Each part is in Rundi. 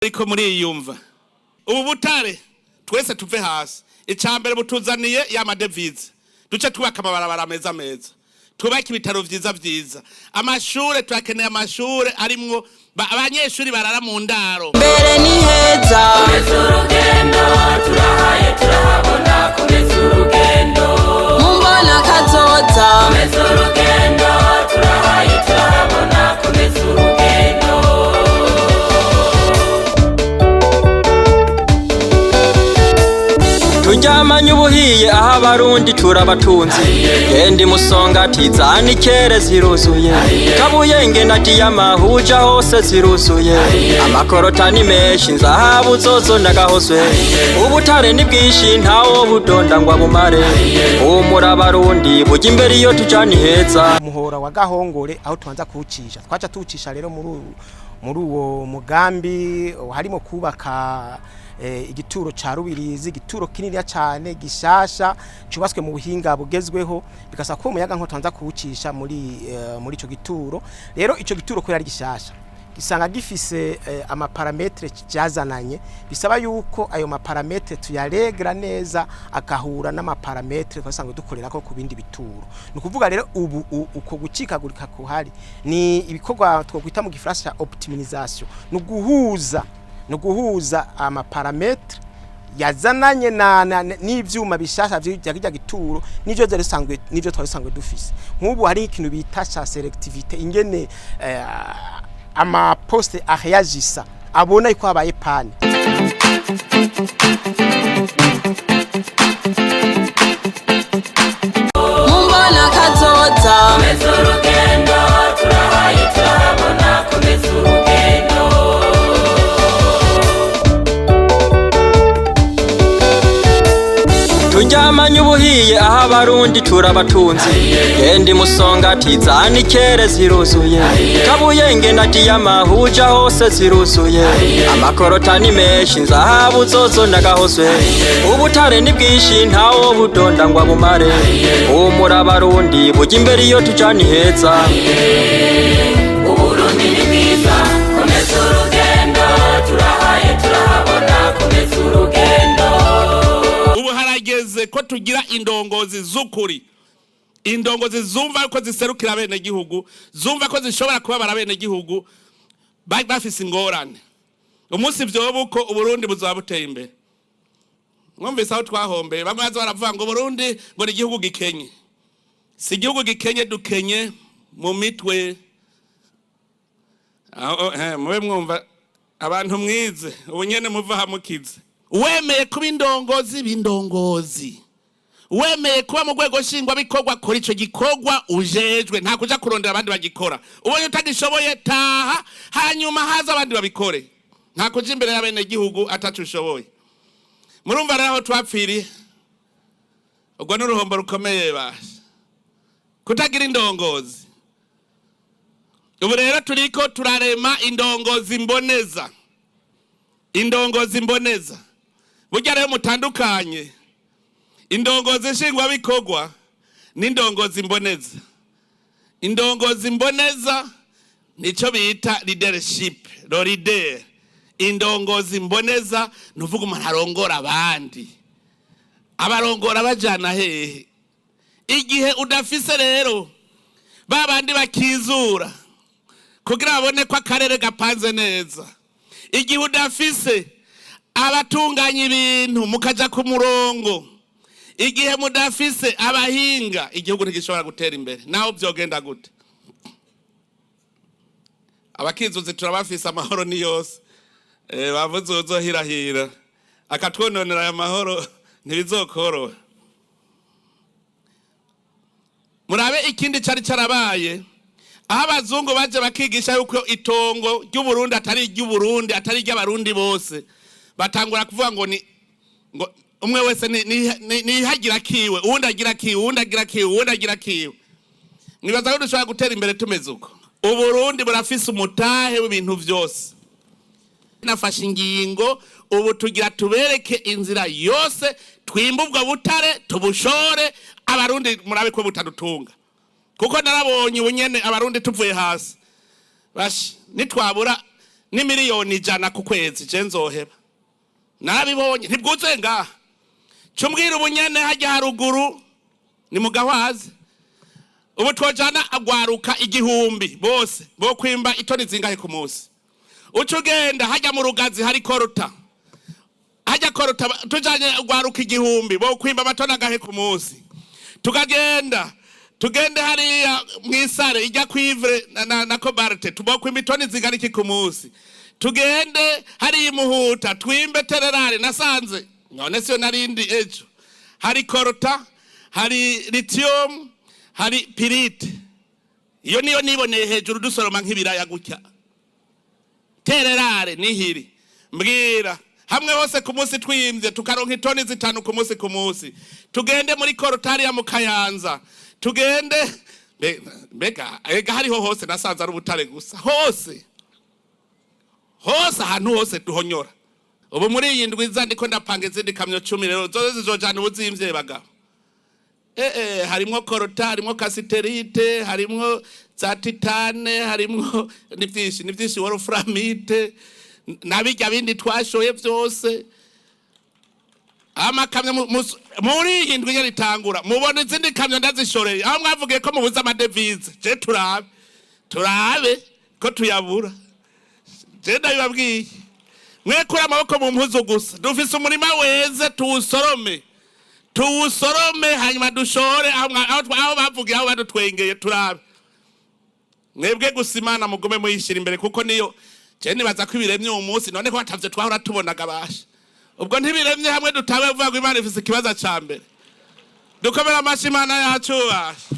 Ariko muriyumva ubu butare, twese tuve hasi. Icya mbere butuzaniye ya madevize, duce twubaka amabarabara meza meza, twubake ibitaro vyiza vyiza, amashure turakeneye, amashure arimwo abanyeshuri barara mu ndaro. Mbere ni heza. Komeza urugendo, turahaye turahabona. Komeza urugendo. Mumbona kazoza. Komeza urugendo, turahaye turahabona. Komeza urugendo. Turyamanye ubuhiye aho abarundi turabatunzi. Genda imusonga tizana ikere ziruzuye, kabuyenge na diyama huja hose ziruzuye, amakorota ni menshi, nzahabu zozo nagahozwe. Ubutare ni bwinshi, ntawo budonda ngo abumare. Humura abarundi, bujya imbere, iyo tuja ni heza. Umuhora wa Gahongore aho tubanza kuwucisha, twaca tuwucisha rero muri uwo mugambi harimo kubaka igituro ca Rubirizi, igituro kininiya cane gishasha cubatswe mu buhinga bugezweho, bigasaba ko umuyaga nko tubanza kuwucisha muri ico gituro. Rero ico gituro kubera ari gishasha gisanga gifise ama paramètres cyazananye, bisaba yuko ayo ma paramètres tuyaregra neza agahura n'ama paramètres twasanzwe dukorera ko ku bindi bituro. Ni ukuvuga rero ubu uko gucikagurika kuhari ni ibikorwa twokwita mu gifaransa optimisation, ni uguhuza ama paramètres yazananye na n'ivyuma bishasha vya kirya gituro n'ivyo vyari bisanzwe, n'ivyo twari dusanzwe dufise. Nk'ubu hari ikintu bita ca sélectivité, ingene ama postes areagisa abona yuko habaye panne. Mumbona kazoza. Komeza urugendo, turahaye turahabona. Komeza urugendo. Turyamanye ubuhiye aho abarundi turabatunzi. Genda imusonga tizana ikere ziruzuye, kabuyenge na diyama huja hose ziruzuye, amakorota ni menshi, nzahabu zozo nagahozwe. Ubutare ni bwinshi, ntawo budonda ngo abumare. Humura abarundi, bujya imbere, iyo tuja ni heza. Uburundi ni bwiza. Komeza urugendo, turahaye turahabona. Komeza urugendo. Ubu harageze ko tugira indongozi z'ukuri, indongozi zumva ko ziserukira abenegihugu, zumva ko zishobora kubabara abenegihugu bafise ingorane. Umunsi vyoba uko, Uburundi buzoba buteye imbere. Mwumvise aho twahombeye, bamwe baza baravuga ngo Uburundi ngo ni igihugu gikenye. Si igihugu gikenye, dukenye mu mitwe. Aho mube mwumva abantu mwize ubu nyene muva hamukize. Wemeye kuba indongozi, b'indongozi. Wemeye kuba mu rwego nshingwabikorwa, kora ico gikorwa ujejwe, nta kuja kurondera abandi bagikora. Ubonye utagishoboye, taha, hanyuma haza abandi babikore. Nta kuja imbere y'abenegihugu ataco ushoboye. Murumva rero aho twapfiriye, ubwo n'uruhombo rukomeye basha kutagira indongozi. Ubu rero turiko turarema indongozi mboneza, indongozi mboneza. Burya rero mutandukanye indongozi nshingwabikorwa n'indongozi mboneza. Indongozi mboneza nico bita leadership, le leader. Indongozi mboneza ni uvuga umuntu arongora abandi, abarongora bajana hehe? Igihe udafise rero ba bandi bakizura kugira babone ko akarere gapanze neza, igihe udafise abatunganya ibintu mukaja ku murongo, igihe mudafise abahinga, igihugu ntigishobora gutera imbere naho vyogenda gute. Abakizuzi turabafise, amahoro ni yose. Bavuze uzohirahira akatwononera aya mahoro, ntibizokoroha. Murabe ikindi cari carabaye, aho abazungu baje bakigisha yuko itongo ry'Uburundi atari iry'Uburundi, atari iry'abarundi bose, batangura kuvuga ngo ni ngo umwe wese nihagira kiwe, uwundi agira kiwe, uwundi agira kiwe, uwundi agira kiwe. Mwibaza ko dushobora gutera imbere tumeze uko? Uburundi burafise umutahe w'ibintu vyose. Nafashe ingingo, ubu tugira tubereke inzira yose twimba ubwo butare, tubushore. Abarundi murabe ko butadutunga, kuko narabonye ubu nyene abarundi tuvuye hasi bashi nitwabura. N'imiliyoni 100 ku kwezi je nzoheba. Narabibonye, ntibwuzuye ngaha. Cumbwira ubunyene hajya haruguru ni mu Gahwazi. Ubu twojana agwaruka 1000 bose bo kwimba itoni zingahe ku munsi? Uca ugenda hajya mu Rugazi hari coltan, hajya coltan, tujanye ugwaruka 1000 bo kwimba amatoni agahe ku munsi? Tukagenda, tugende hariya mwisare ijya cuivre na cobalt, tubo kwimba itoni zingana iki ku munsi? Tugende hariya imuhuta twimbe terre rare. Nasanze none siyo narindi ejo, hari coltan, hari lithium, hari pyrite. Iyo niyo niboneye hejuru dusoroma nk'ibiraya gutya. Terre rare nihiri. Mbwira hamwe hose ku munsi twimbye tukaronka itoni 5 ku munsi. Ku munsi tugende muri coltan ya mu Kayanza, tugende mbega ega hariho hose nasanze ari ubutare gusa, hose hose, ahantu hose duhonyora. Ubu muri iyi ndwi iza ndiko ndapanga izindi kamyo 10 rero, zoze zizojana ubuzimvye bagabo. Harimwo coltan, harimwo cassitérite, harimwo za titane, harimwo ni byinshi, ni byinshi, wolframite nabijya bindi twashoye byose. Amakamyo muri iyi ndwi nyene itangura mubona izindi kamyo ndazishoreye. Aho mwavugiye ko mubuze amadevize, je turabe, turabe ko tuyabura. Je ndabibabwiye, mwekure amaboko mu mpuzu gusa. Dufise umurima weze, tuwusorome, tuwusorome, hanyuma dushore aho bavugiye, aho badutwengeye. Turabe mwebwe gusa. Imana mugume muyishyira imbere, kuko niyo je nibaza ko ibiremye uwo munsi. None ko batavyo twahora tubonaga basha, ubwo ntibiremye hamwe dutawe vuga ngo Imana ifise ikibazo ca mbere. Dukomere amashi Imana yacu basha.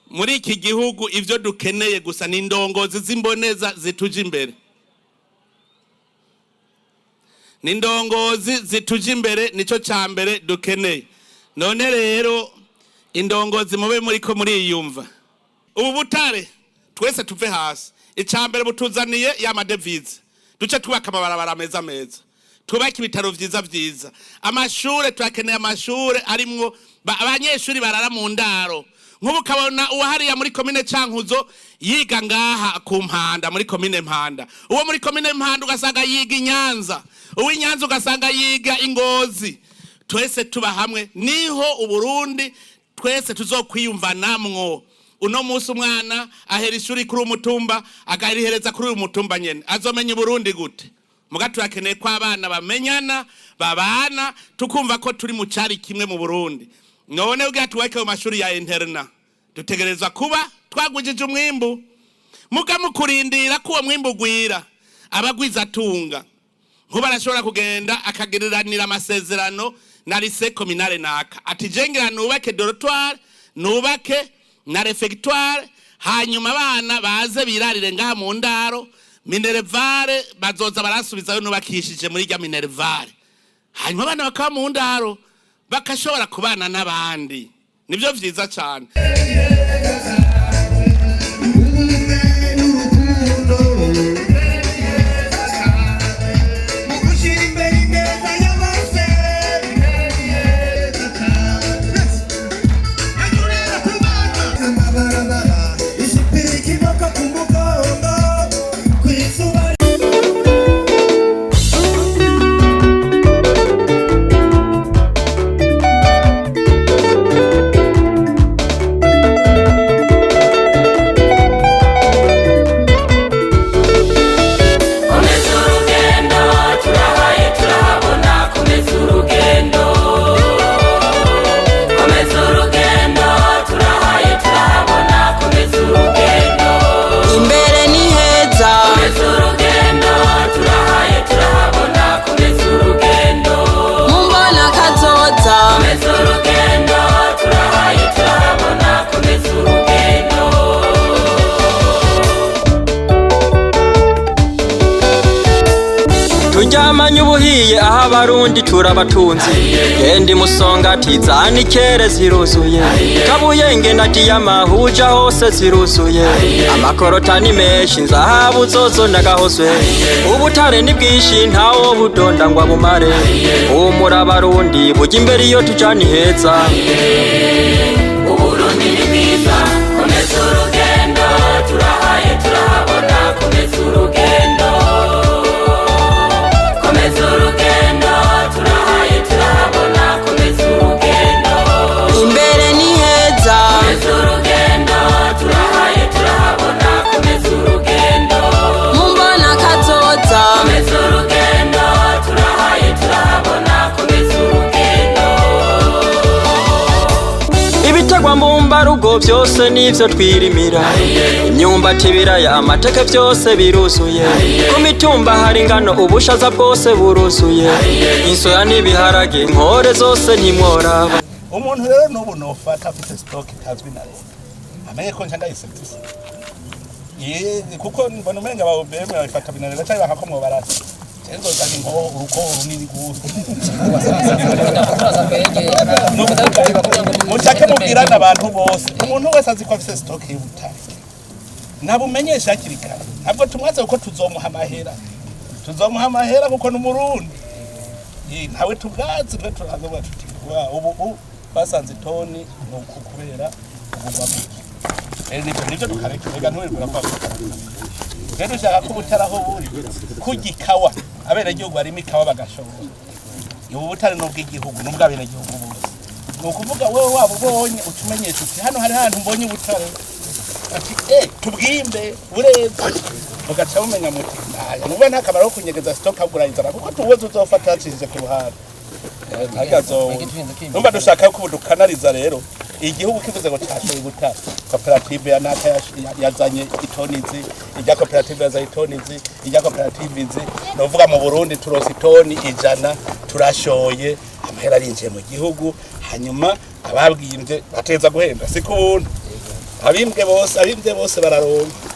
Muri iki gihugu ivyo dukeneye gusa ni indongozi z'imboneza zituje imbere, ni indongozi zituje imbere, nico ca mbere dukeneye. None rero indongozi mube muriko muriyumva. Ubu butare twese tuve hasi, ica mbere butuzaniye ya madevize, duce twubaka amabarabara meza meza, twubake ibitaro vyiza vyiza, amashure turakeneye, amashure arimwo abanyeshuri barara mu ndaro. Nk'ubu ukabona uwahariya muri komine Cankuzo yiga ngaha ku Mpanda muri komine Mpanda, uwo muri komine Mpanda ugasanga yiga i Nyanza, uw'i Nyanza ugasanga yiga i Ngozi. Twese tuba hamwe, niho Uburundi twese tuzokwiyumvanamwo. Uno munsi umwana ahera ishuri kuri umutumba, agarihereza kuri uyu mutumba nyene, azomenya Uburundi gute? Muga turakeneye ko abana bamenyana, babana, tukumva ko turi mu cari kimwe mu Burundi. None ubwo tuweke mu mashuri ya internat, dutegerezwa kuba twagwijije umwimbu. Muga mu kurindira ko uwo mwimbu ugwira, abagwiza atunga nkuba arashobora kugenda akagiriranira amasezerano na lycée communale naka, ati jengira nubake dortoir, nubake na réfectoire, hanyuma abana baze birarire ngaha mu ndaro, minerval bazoza barasubizayo nubakishije muri rya minerval, hanyuma abana bakaba mu ndaro bakashobora kubana n'abandi. Nibyo vyiza cane. Ubumwe n'urukundo mu gushyira imbere ineza ya bose. Amabarabara isipira ikiboko ku mugongo ku izuba. Ugiye aho abarundi turabatunzi, genda imusonga tizana ikere ziruzuye, kabuyenge na diyama huja hose ziruzuye, amakorota ni menshi, nzahabu zozo nagahozwe, ubutare ni bwinshi, ntawo budonda ngo abumare. Humura abarundi, bujya imbere iyo tuja ni heza. Uburundi ni bwiza, komeza urugendo, turahaye turahabona, komeza urugendo, komeza urugendo, turahaye turahabona, komeza urugendo. Imbere ni heza. Komeza urugendo, turahaye turahabona, komeza urugendo. Mumbona kazoza. Komeza urugendo, turahaye turahabona, komeza urugendo. Ibitegwa mbumbarugo byose nivyo twirimira, imyumbati, ibiraya, amateke, byose biruzuye. Ku mitumba hari ingano, ubushaza bwose buruzuye, insoya n'ibiharage, inkore zose ntimworaba. Umuntu rero n'ubu nofata afite stock itazwi na leta, amenye ko nca ndayisegisa. Ye, kuko mbona umenga ba OBM babifata binanira cyangwa bakakomwo barasa. Nzozana inkoho, urukoho runini gose. Mucake mubwirane abantu bose, umuntu wese azi ko afise stock y'ubutare ntabumenyesha hakiri kare. Ntabwo tumwaze kuko tuzomuha amahera, tuzomuha amahera kuko ni umurundi. Ntawe tubwazi, twe turavuga tuti: "Wa, ubu basanze itoni ni uku kubera ubugwa buke." Rero nivyo tukareka. Reka ntiwirirwe urapfa. Rero dushaka ko ubutare aho buri kurya ikawa, abenegihugu barima ikawa bagashobora. Ubu butare ni ubw'igihugu, ni ubw'abenegihugu bose. Ni ukuvuga wewe waba ubonye uca umenyesha uti: "Hano hari ahantu mbonye ubutare." Ati: "Eh, tubwimbe bureza." Mugaca mumenya muti aya nuba nta kamaro ko kunyegeza stock, ahubwo urayizana kuko tuweze uzofata yacishije ku ruhande. Ntagazowe numva dushaka ko ubu dukanariza. Rero igihugu kivuze ngo cashoye ubutare, koperative ya naka yazanye itoni izi, irya koperative yazanye itoni izi, irya koperative izi, novuga mu Burundi turose itoni 100, turashoye, amahera arinjiye mu gihugu. Hanyuma ababwimbye bateza guhembwa, si kubuntu. Abimbwe bose, abimbye bose bararonka.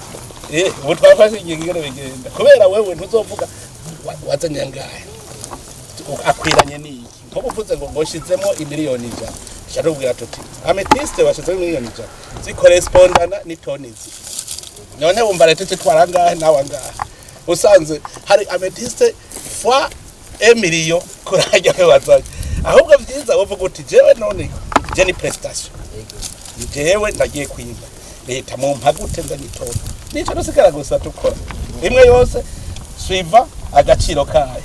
Ubu twafashe ingingo ingene bigenda, kubera wewe ntuzovuga wazanye angahe, akwiranye n'iki. Nko uvuze ngo nshizemo imiliyoni 100, tuca tubwira tuti: "Améthyste washizemo imiliyoni 100 zikorespondana n'itoni izi." None wumva leta itwara angahe nawe angahe? Usanze hari améthyste fois 1 million kurajya wazanye. Ahubwo vyiza wovuga uti: "Jewe none je ni prestation, jewe ndagiye kwimba, leta mumpa gute nzanye itoni?" Nico dusigara gusa tukora imwe yose suivant agaciro kayo.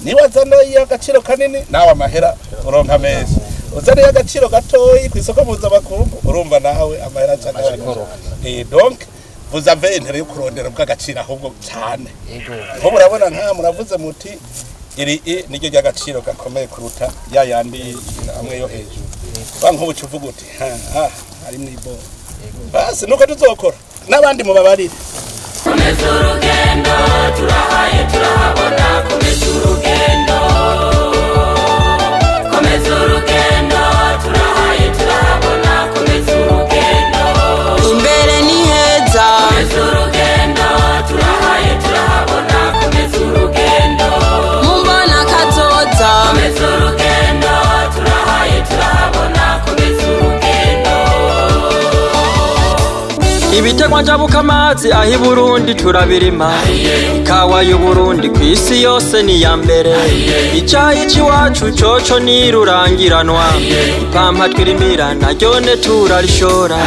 Niba azana agaciro kanini, nawe amahera uronka menshi. Uzana agaciro gatoyi ku isoko mpuzamakungu, urumva nawe amahera aca agabanuka. Donc vous avez intérêt yo kurondera bw'agaciro ahubwo cyane. Nko murabona nka muravuze muti iri i niryo ry'agaciro gakomeye kuruta ya yandi amwe yo hejuru. Ba nk'ubu uca uvuga uti: "Ha ha, ari mw'iboro." Basi nuko tuzokora n'abandi mubabarire. Komeza urugendo, turahaye turahabona, komeza urugendo, komeza urugendo, turahaye turahabona, komeza urugendo. Imbere ni heza. Komeza urugendo, turahaye turahabona, komeza urugendo. Mumbona kazoza. Komeza urugendo, turahaye turahabona, komeza urugendo. Ibitegwa njabuka amazi aho i Burundi turabirima, ikawa y'Uburundi ku isi yose ni iya mbere, icayi c'iwacu coco nirurangiranwa, ipampa twirimira naryone turarishora,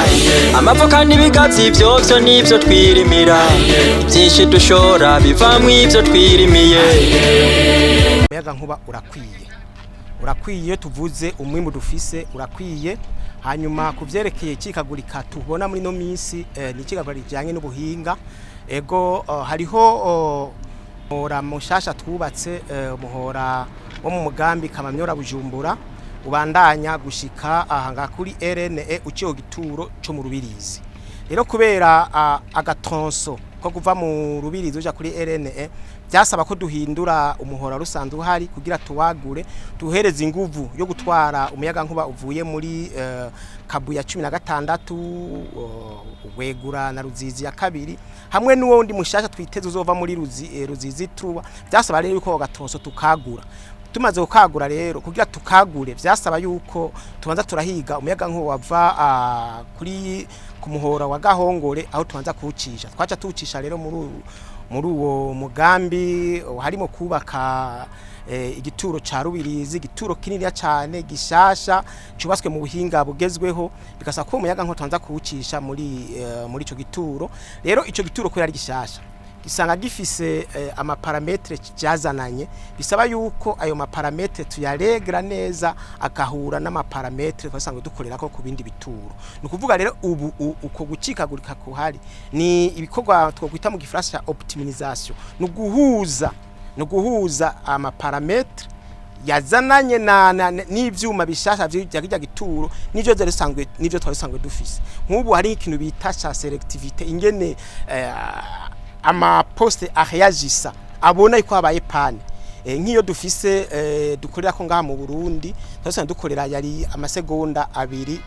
amavoka n'ibigazi vyovyo nivyo twirimira, ivyinshi dushora bivamwo ivyo twirimiye. Umuyaga nkuba urakwiye, urakwiye. Tuvuze umwimbu dufise urakwiye. Hanyuma ku vyerekeye icikagurika tubona muri no minsi, ni icikagurika rijanye n'ubuhinga. Ego, hariho umuhora mushasha twubatse, umuhora wo mu mugambi Kamamyora Bujumbura, ubandanya gushika aha ngaha kuri RNE, uciye ku gituro co mu Rubirizi. Rero kubera agatronso Ko kuva mu Rubirizi uja kuri RNE byasaba ko duhindura umuhora rusanzwe uhari kugira tuwagure, tuhereze inguvu yo gutwara umuyaga nkuba uvuye muri Kabuya 16, Wegura na Ruzizi ya kabiri, hamwe n'uwo wundi mushasha twiteze uzova muri Ruzizi tuba. Byasaba rero yuko gatonso tukagura. Tumaze kukagura rero, kugira tukagure vyasaba yuko tubanza turahiga umuyaga nkuba wava kuri ku muhora wa Gahongore, aho tubanza kuwucisha. Twaca tuwucisha rero muri uwo mugambi harimo kubaka igituro ca Rubirizi, igituro kininiya cane gishasha cubatswe mu buhinga bugezweho. Bigasaba ko umuyaga nkuba tubanza kuwucisha muri ico gituro. Rero ico gituro kubera ari gishasha, gisanga gifise ama paramètres cyazananye, bisaba yuko ayo ma paramètres tuyaregra neza akahura n'ama paramètres twasanzwe dukorera ko ku bindi bituro. Ni ukuvuga rero ubu uko gucikagurika kuhari ni ibikorwa twokwita mu gifaransa optimisation, ni uguhuza ama paramètres yazananye na n'ivyuma bishasha vya kirya gituro n'ivyo vyari bisanzwe, n'ivyo twari dusanzwe dufise. Nk'ubu hari ikintu bita ca sélectivité, ingene ama postes areagisa abona yuko habaye panne. Nk'iyo dufise dukorera ko ngaha mu Burundi twasanga dukorera yari amasegonda 2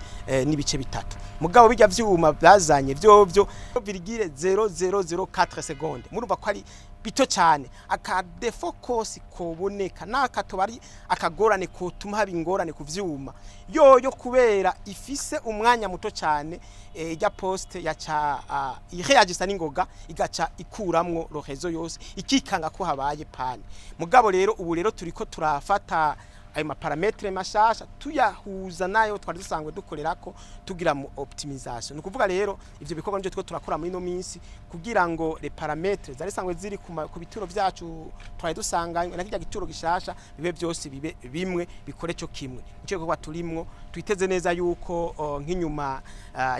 n'ibice 3, mugabo bijya vyuma byazanye vyovyo 0,0004 seconde. Murumva ko ari bito cyane. Aka défaut kose koboneka nakatoba ari akagorane kotuma haba ingorane ku vyuma yoyo, kubera ifise umwanya muto cyane, ijya poste yaca ireagisa n'ingoga, igaca ikuramwo le réseau yose, ikikanga ko habaye panne. Mugabo rero ubu rero turiko turafata ayo ma paramètres mashasha, tuyahuza nayo twari dusanzwe dukorerako, tugira mu optimisation. Ni ukuvuga rero ivyo bikorwa nivyo turiko turakora muri ino minsi, kugira ngo les paramètres zari sanzwe ziri ku bituro vyacu twari dusanganywe na kirya gituro gishasha bibe byose bibe bimwe, bikore cyo kimwe. Nico gikorwa turimwo. Twiteze neza yuko nk'inyuma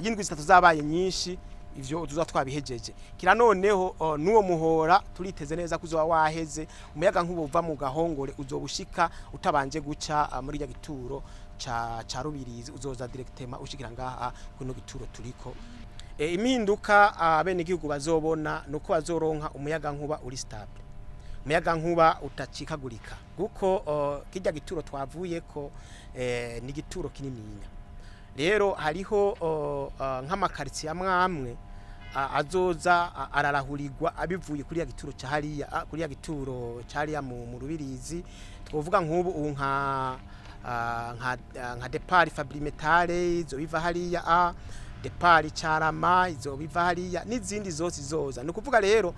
y'indwi 3 zabaye nyinshi ivyo tuza twabihejeje. Kira noneho n'uwo muhora turiteze neza kuzoba waheze, umuyaga nkuba uva mu Gahongore uzobushika utabanje guca muri rya gituro ca Rubirizi, uzoza directement ushikira ngaha kuno gituro turiko. Impinduka abene gihugu bazobona nuko bazoronka umuyaga nkuba uri stable, umuyaga nkuba utacikagurika, kuko kirya gituro twavuyeko ni igituro kinininya. Rero hariho nk'ama quartiers amwe amwe azoza ararahurirwa abivuye kuri ya gituro ca hariya, kuri ya gituro ca hariya mu Rubirizi. Twovuga nk'ubu ubu nka départ Fabrimetal izo biva hariya, départ Carama izo biva hariya, n'izindi zose zoza. Ni ukuvuga rero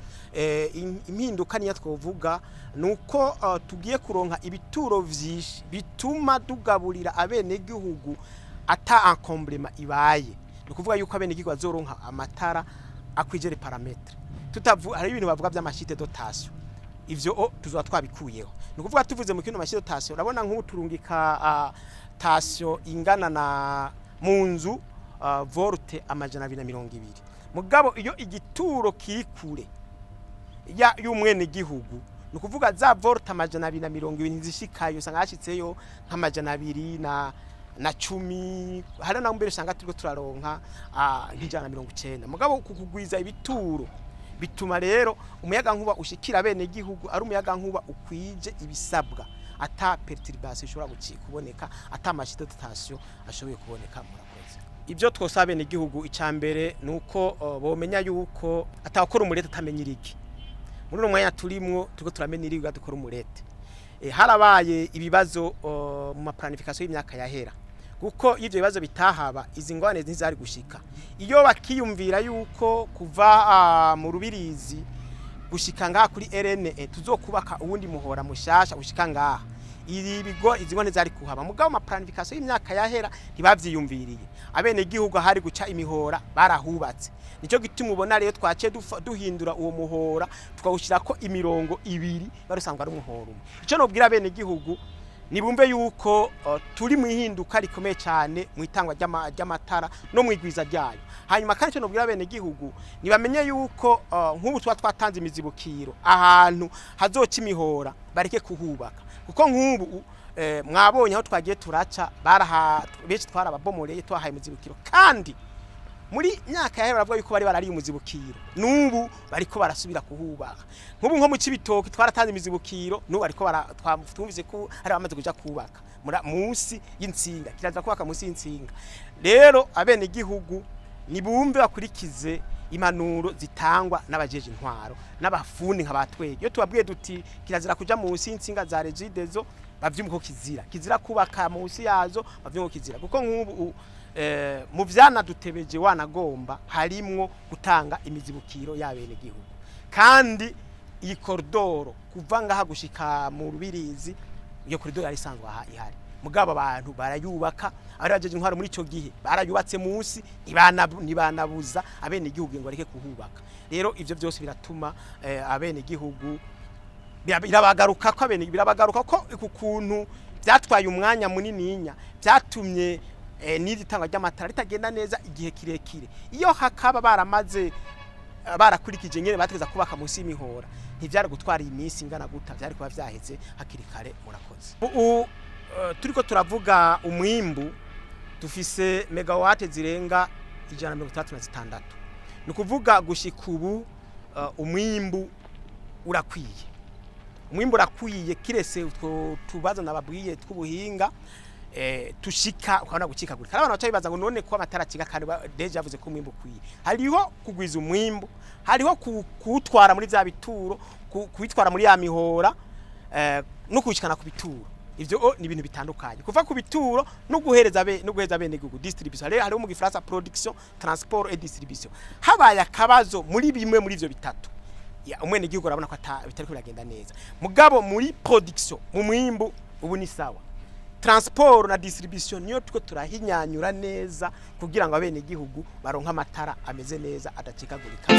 impinduka niyo twovuga nuko tugiye kuronka ibituro vyinshi bituma tugaburira abenegihugu ata encombrement ibaye. Ni ukuvuga yuko abenegihugu bazoronka amatara akwije les paramètres. Tutavu hari ibintu bavuga vy'ama chutes de tension, ivyo tuzoba twabikuyeho. Ni ukuvuga tuvuze mu kino ma chutes de tension, urabona nk'ubu turungika tension ingana na mu nzu volt 220, mugabo iyo igituro kiri kure ya y'umwene gihugu, ni ukuvuga za volt 220 ntizishikayo, usanga hashitseyo nk'amajana 2 na 10, hari naho mbere usanga turiko turaronka nk'190. Mugabo kukugwiza ibituro bituma rero umuyaga nkuba ushikira bene gihugu ari umuyaga nkuba ukwije ibisabwa, ata perturbation ishobora kuboneka, ata ma chutes de tension ashoboye kuboneka. Murakoze. Ibyo twosaba bene gihugu, icya mbere nuko bomenya yuko atakora umurete atamenya irigi. Muri uno mwanya turimwo turiko turamenya irigi, dukora umurete. Harabaye ibibazo mu ma planifications y'imyaka yahera, kuko iyo ivyo bibazo bitahaba izi ngorane ntizari gushika. Iyo bakiyumvira yuko kuva mu Rubirizi gushika ngaha kuri RNE tuzokubaka uwundi muhora mushasha ushika ngaha, iri bigo izi ngorane zari kuhaba. Mugabo ma planifications y'imyaka yahera ntibavyiyumviriye. Abene gihugu hari guca imihora barahubatse. Nico gituma ubona rero twaciye duhindura uwo muhora, tukawushirako imirongo ibiri, barusanzwe ari umuhora umwe. Ico nobwira abene gihugu, nibumve yuko turi mu ihinduka rikomeye cyane mu itangwa ry'amatara no mu igwiza ryayo. Hanyuma kandi icyo nobwira bene gihugu, nibamenye yuko nk'ubu tuba twatanze imizibukiro ahantu hazoca imihora, bareke kuhubaka, kuko nk'ubu mwabonye aho twagiye turaca, baraha benshi twarababomoreye, twahaye imizibukiro kandi. Muri myaka yahera baravuga yuko bari barariye umuzibukiro, n'ubu bariko barasubira kuhubaka. Nk'ubu nko mu Cibitoki twaratanze imizibukiro, n'ubu bariko twumvise ko hari abamaze kuja kubaka munsi y'intsinga. Kiraza kubaka munsi y'intsinga. Rero abenegihugu nibumve, bakurikize impanuro zitangwa n'abajeje intwaro n'abafundi nka batwege. Iyo tubabwiye duti kirazira kuja munsi y'intsinga za Regideso, bavyumva ko kizira, kizira kubaka munsi yazo, bavyumva ko kizira, kuko nk'ubu mu vyanadutebeje wanagomba harimwo gutanga imizibukiro y'abenegihugu. Kandi iyi koridoro kuva ngaha gushika mu Rubirizi, iyo koridoro yari isanzwe aha ihari, mugabo abantu barayubaka. Abari bajeje intwaro muri ico gihe barayubatse munsi, ntibanabuza abenegihugu ngo bareke kuhubaka. Rero ivyo byose biratuma abenegihugu birabagaruka ko abene birabagaruka ko ku kuntu byatwaye umwanya munininya, byatumye n'iri tangwa ry'amatara ritagenda neza igihe kirekire. Iyo hakaba baramaze barakurikije nyene bategeza kubaka munsi y'imihora, ntivyari gutwara iyi minsi ingana guta, vyari kuba vyaheze hakiri kare. Murakoze. Ubu turiko turavuga umwimbu, dufise megawate zirenga 166. Ni ukuvuga gushika ubu umwimbu urakwiye, umwimbu urakwiye, kirese utwo tubazo nababwiye tw'ubuhinga tushika ukabona gucikagurika. Hari abantu baca bibaza ngo none ko amatara acika kandi déjà yavuze ko umwimbu ukwiye. Hariho kugwiza umwimbu, hariho kuwutwara muri vya bituro, kuwitwara muri ya mihora no kuwishikana ku bituro. Ivyo ni ibintu bitandukanye. Kuva ku bituro no guhereza bene gihugu, distribution. Hariho mu gifaransa production, transport et distribution. Habaye akabazo muri bimwe muri ivyo bitatu, umwene gihugu arabona ko bitariko biragenda neza. Mugabo muri production, mu mwimbu, ubu ni sawa. Transport na distribution niyo tuko turahinyanyura neza kugira ngo abene gihugu baronke amatara ameze neza, adacikagurika.